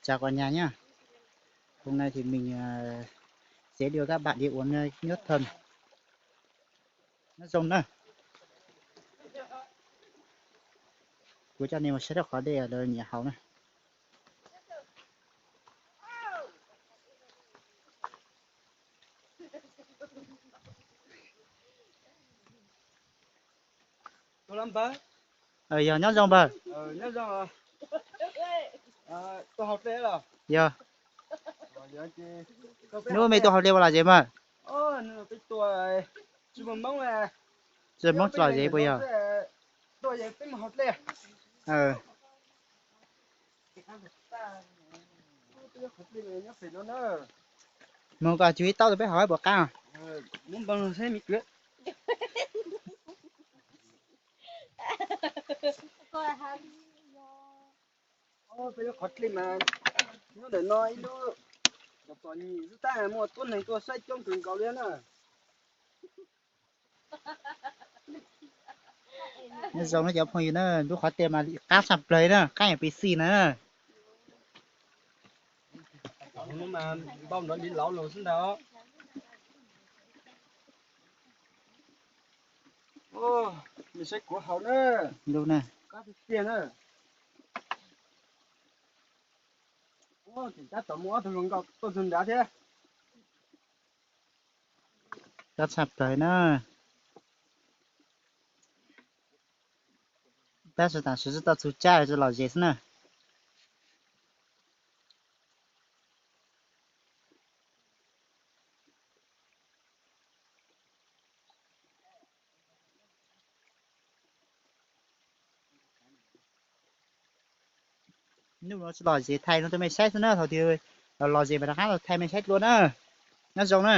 Chào cả nhà nhá. Hôm nay thì mình, ờ, sẽ đưa các bạn đi uống, ờ, nước thơm. Nó rông đó. Của cho nên một set rất khó đây là nhẹ hậu nè. Tus lam npawg. Yog nyob zoo npawg. Nyob zoo. Tua hauv dlej los? Yog. Hnub me tua hauv dlej ua lom zem mas. Tsis muaj Hmoob tsis lom zem puas yog? Mus koj cug ib taub rau peb haus puas qab? Peb lub qhov dlej mas nyob ntawm no ib lub, tom tom nyem xwb tab muaj tuab neeg tuaj saib coob kawg nkaus li na. Nyob zoo na cov phooj ywg na, lub qhov dlej mas qab tshaj plaws na, qab yam pis xij na. Npau nrov li laus lawm xwb ntag. Mej saib kuv haus na. Qab tiag tiag na. Tab tom muaj ob tug hluas nkauj tuaj txog nrad thiab. Qab tshaj plaws na. Tab sis tam sim tsis tau txug caij, tsis lom zem xwb na. Hnub no tsis lom zem, thaij no rau mej saib xwb na, thaum twg lom zem mas rov qab los thaij mej saib dua na. Nyob zoo na.